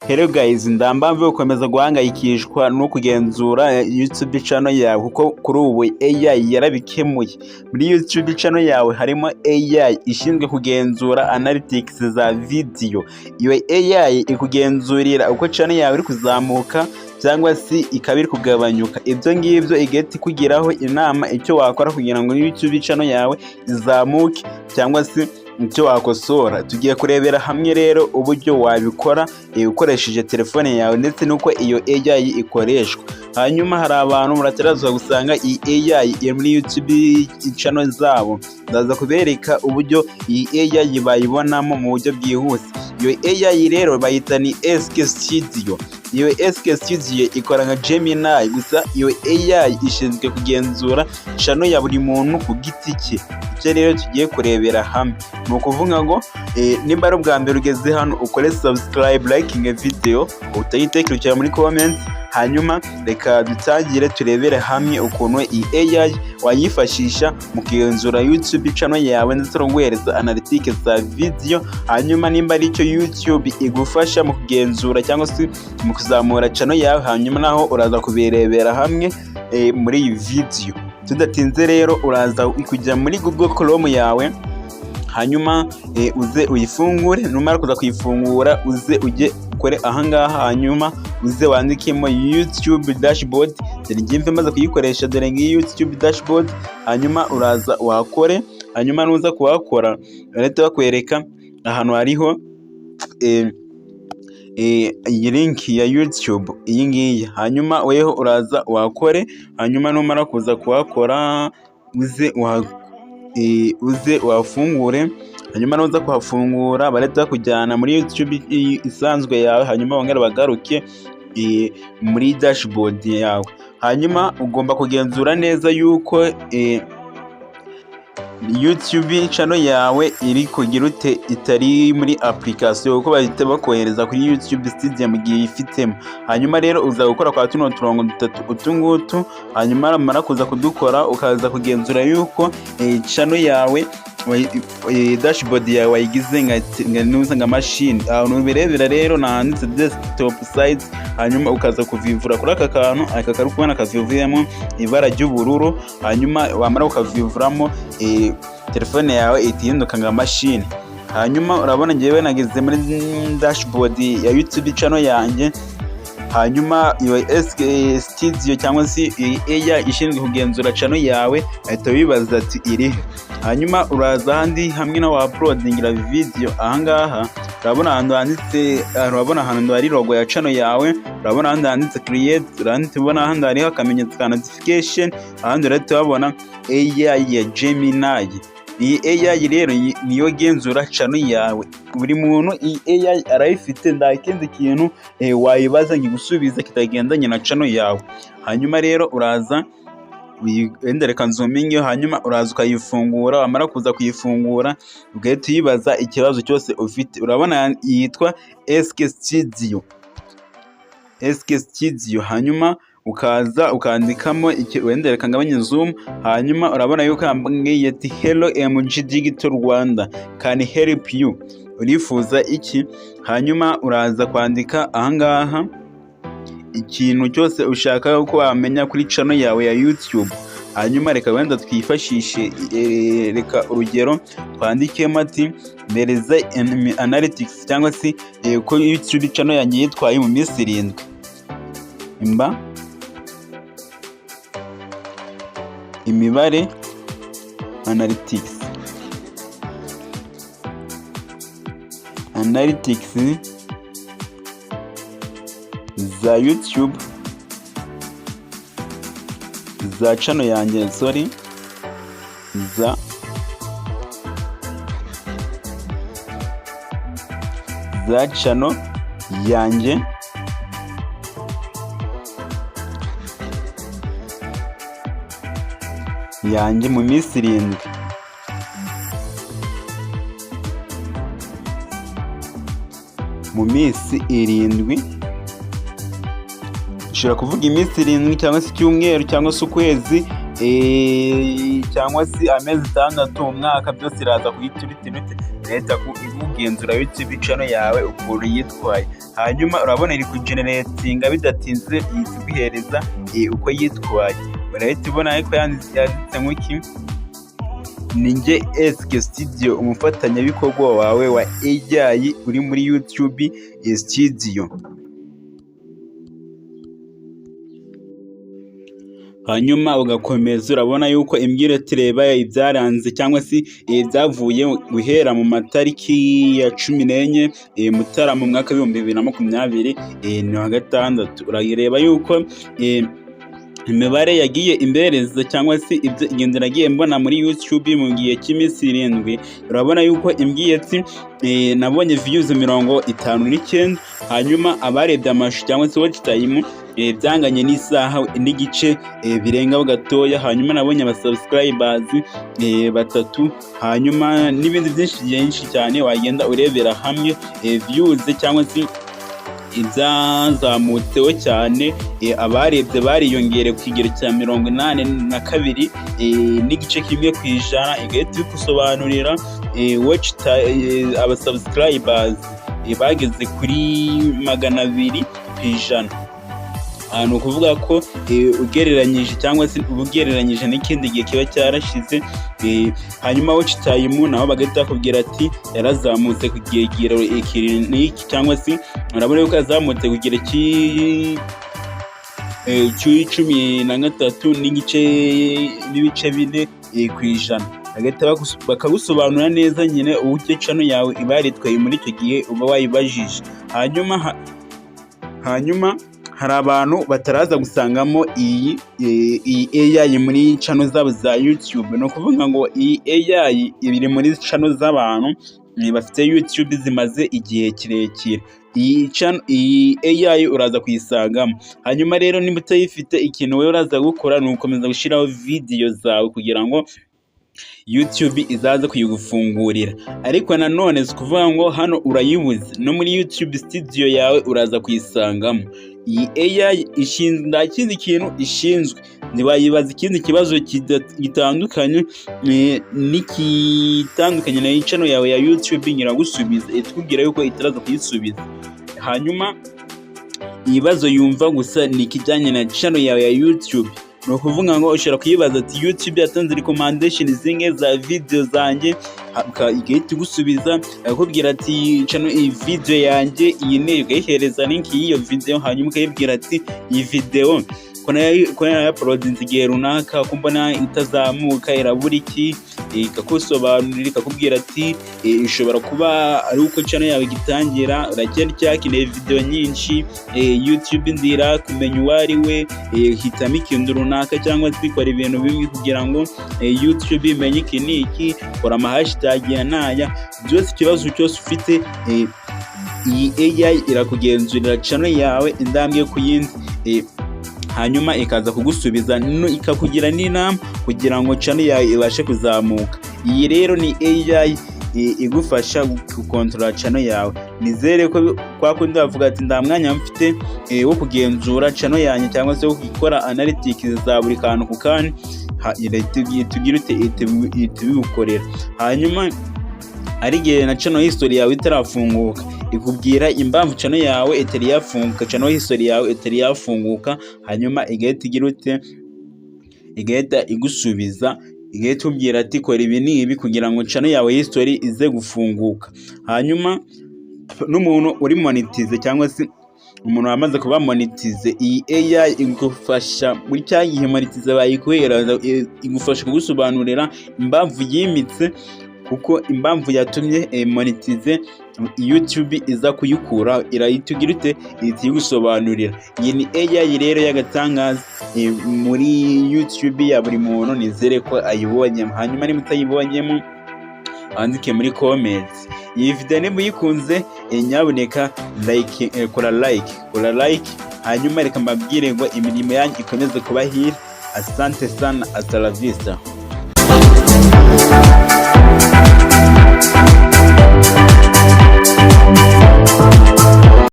Hello guys, ndambamve gukomeza guhangayikishwa no kugenzura YouTube channel yawe, kuko kuri ubu AI yarabikemuye. Muri YouTube channel yawe harimo AI ishinzwe kugenzura analytics za video. Iyo AI ikugenzurira uko channel yawe iri kuzamuka cyangwa se ikaba iri kugabanyuka. Ibyo ngibyo igahita ikugiraho inama icyo wakora kugira ngo YouTube channel yawe izamuke cyangwa se icyo wakosora. Tugiye kurebera hamwe rero uburyo wabikora ukoresheje telefone yawe ndetse n'uko iyo AI ikoreshwa. Hanyuma hari abantu murataraza gusanga iyi AI iri muri YouTube channel zabo. Ndaza kubereka uburyo iyi AI bayibonamo mu buryo bwihuse. Iyo AI rero bayita ni SK Studio. Iyo SK Studio ikora nka Gemini, gusa iyo AI ishinzwe kugenzura channel ya buri muntu ku giti cye. Icyo rero tugiye kurebera hamwe ni ukuvuga ngo nimba ari ubwa mbere ugeze hano, ukore subscribe, liking video, utayitekereza muri comment. Hanyuma reka dutangire turebere hamwe ukuntu iyi AI wayifashisha mu kugenzura YouTube channel yawe ndetse no guhereza analytics za video. Hanyuma nimba ari icyo YouTube igufasha mu kugenzura cyangwa se mu kuzamura channel yawe, hanyuma naho uraza kubirebera hamwe muri iyi video. Tudatinze rero, uraza kujya muri Google Chrome yawe, hanyuma uze uyifungure. Numara kuza kuyifungura, uze ujye ukore ahangaha, hanyuma uze wandikemo YouTube dashboard. Dore ngiye maze kuyikoresha, dore ngiyi YouTube dashboard. Hanyuma uraza wakore, hanyuma nuza kuhakora barahita bakwereka ahantu hariho iyi link ya YouTube iyi ngiyi. Hanyuma weho uraza wakore, hanyuma numara kuza kuhakora uze wafungure. Hanyuma nuza kuhafungura, barahita bakujyana muri YouTube isanzwe yawe, hanyuma bongere bagaruke muri dashboard yawe. Hanyuma ugomba kugenzura neza yuko YouTube channel yawe iri kugira ute, itari muri application, kuko bahita bakohereza kuri YouTube Studio mu gihe ifitemo. Hanyuma rero uza gukora kwa tuno turongo dutatu utu ngutu. Hanyuma namara kuza kudukora, ukaza kugenzura yuko channel yawe, dashboard yawe wayigize nka nuza nka machine. Ahantu ubirebera rero ni ahanditse desktop site, hanyuma ukaza kuvivura kuri aka kantu aka kari kubona kavivuyemo ibara ry'ubururu. Hanyuma wamara ukavivuramo, telefone yawe ihita ihinduka nka machine. Hanyuma urabona ngewe nageze muri dashboard ya YouTube channel yanjye. Hanyuma iyo SK Studio cyangwa se iyi AI ishinzwe kugenzura channel yawe ahita wibaza ati irihe? Hanyuma uraza ahandi hamwe na wa uploadingira video. Ahangaha urabona ahantu handitse, urabona ahantu hari logo ya channel yawe, urabona ahandi handitse create, urahita ubona ahandi hariho akamenyetso ka notification, ahandi urahita wabona AI ya Gemini. Iyi AI rero niyo genzura channel yawe. Buri muntu iyi AI arayifite, nta kindi kintu wayibaza ngo igusubize kitagendanye na channel yawe. Hanyuma rero uraza, wenda reka nzoominge, hanyuma uraza ukayifungura. Wamara kuza kuyifungura, ugahita uyibaza ikibazo cyose ufite. Urabona yitwa SK Studio, SK Studio. Hanyuma ukaza ukandikamo, wenda reka ngabanye zoom. Hanyuma urabona yuko yambwiye ati: "Hello, MG Digital Rwanda can help you." Urifuza iki? Hanyuma uraza kwandika ahangaha ikintu cyose ushaka ko wamenya kuri channel yawe ya YouTube. Hanyuma reka wenda twifashishe, reka urugero twandikemo ati: "Mpereza analytics cyangwa se uko YouTube channel yanjye yitwaye mu minsi 7." Imba imibare analytics za YouTube, za channel yanjye, sorry, za channel yanjye mu minsi 7. Mu minsi 7, ushobora kuvuga iminsi 7 cyangwa se icyumweru cyangwa se ukwezi. cyangwa se amezi 6, umwaka, byose iraza guhita ibiti leta ikugenzura YouTube channel yawe ukuntu yitwaye. Hanyuma urabona iri kugeneratinga, bidatinze ihita iguhereza uko yitwaye. Urahita ubona ko yanditse nk'iki: "Ni njye SK Studio, umufatanyabikorwa wawe wa AI uri muri YouTube Studio." Hanyuma ugakomeza, urabona yuko imbwira ati: "Reba ibyaranze cyangwa se ibyavuye guhera mu matariki ya 14 Mutarama, mu mwaka w'2026." Urayireba yuko imibare yagiye imbereza cyangwa se ibyo igenda nagiye mbona muri YouTube mu gihe cy'iminsi 7. Urabona yuko imbwiye ati: "Nabonye views 59." Hanyuma abarebye amashusho cyangwa se watch time byanganye n'isaha n'igice birengaho gatoya. Hanyuma nabonye aba subscribers batatu, hanyuma n'ibindi byinshi byinshi cyane wagenda urebera hamwe. Views cyangwa se ibyazamutseho cyane, abarebye bariyongereye ku kigero cya 82.1%. Igahita igusobanurira aba subscribers bageze kuri 200%. Ni ukuvuga ko ugereranyije cyangwa se ugereranyije n'ikindi gihe kiba cyarashize. Hanyuma watch time naho bagahita bakubwira ati yarazamutse ku kigero iki n'iki, cyangwa se urabona yuko yazamutse ku kigero 13 n'igice n'ibice 4%. Bagahita bakagusobanurira neza nyine uburyo channel yawe iba yaritwaye muri icyo gihe uba wayibajije. Hanyuma hari abantu bataraza gusangamo iyi AI muri channel zabo za YouTube. Ni ukuvuga ngo iyi AI iri muri channel z'abantu bafite YouTube zimaze igihe kirekire. Iyi AI uraza kuyisangamo. Hanyuma rero niba utayifite, ikintu wowe uraza gukora ni ugukomeza gushyiraho video zawe kugira ngo YouTube izaze kuyigufungurira. Ariko nanone si ukuvuga ngo hano urayibuze, no muri YouTube Studio yawe uraza kuyisangamo. Iyi AI ishinzwe, nta kindi kintu ishinzwe, ntiwayibaza ikindi kibazo gitandukanye n'ikitandukanye na channel yawe ya YouTube ngo iragusubiza, itubwira yuko itaraza kuyisubiza. Hanyuma ibibazo yumva gusa ni ikijyanye na channel yawe ya YouTube. Ni ukuvuga ngo ushobora kuyibaza ati: "YouTube yatanze recommendation zingahe za video zanjye?" Igahita igusubiza, akakubwira ati: "Channel, iyi video yanjye iyi ni", ukayihereza link y'iyo video. Hanyuma ukayibwira ati: "Iyi video ko nayauploadinze igihe runaka, ko mbona itazamuka, irabura iki?" Ikagusobanurira, ikakubwira ati: "Ishobora kuba ari uko channel yawe igitangira, uracyari cyakeneye video nyinshi, YouTube ndira kumenya uwo ari we, hitamo ikintu runaka cyangwa se ikora ibintu bimwe kugira ngo YouTube imenye iki n'iki, kora ama hashtag ya n'aya." Byose, ikibazo cyose ufite, iyi AI irakugenzurira channel yawe intambwe ku yindi, hanyuma ikaza kugusubiza, ikakugira n'inama kugira ngo channel yawe ibashe kuzamuka. Iyi rero ni AI igufasha gukontorora channel yawe. Nizere ko kwa kundi bavuga ati: "Nta mwanya mfite wo kugenzura channel yanjye cyangwa se wo gukora analytics za buri kantu ku kandi", tugira ute? Ihita ibigukorera. Hanyuma ari igihe na channel history yawe itarafunguka, ikubwira impamvu channel yawe itari yafunguka, channel history yawe itari yafunguka. Hanyuma igahita igira ute? Igahita igusubiza, igahita ikubwira ati: "Kora ibi n'ibi kugira ngo channel yawe history ize gufunguka." Hanyuma n'umuntu uri monetize cyangwa se umuntu wamaze kuba monetize, iyi AI igufasha muri cya gihe monetize bayikuhera, igufasha kugusobanurira impamvu yimitse, kuko impamvu yatumye monetize YouTube iza kuyikura, irahita igira ute? Ihita igusobanurira. Iyi ni AI rero y'agatangaza muri YouTube ya buri muntu. Nizere ko ayibonyemo. Hanyuma niba utayibonyemo, wandike muri comments. Iyi video niba uyikunze, nyabuneka like, kora like, kora like. Hanyuma reka mbabwire ngo imirimo yanyu ikomeze kubahira. Asante sana, hasta la vista.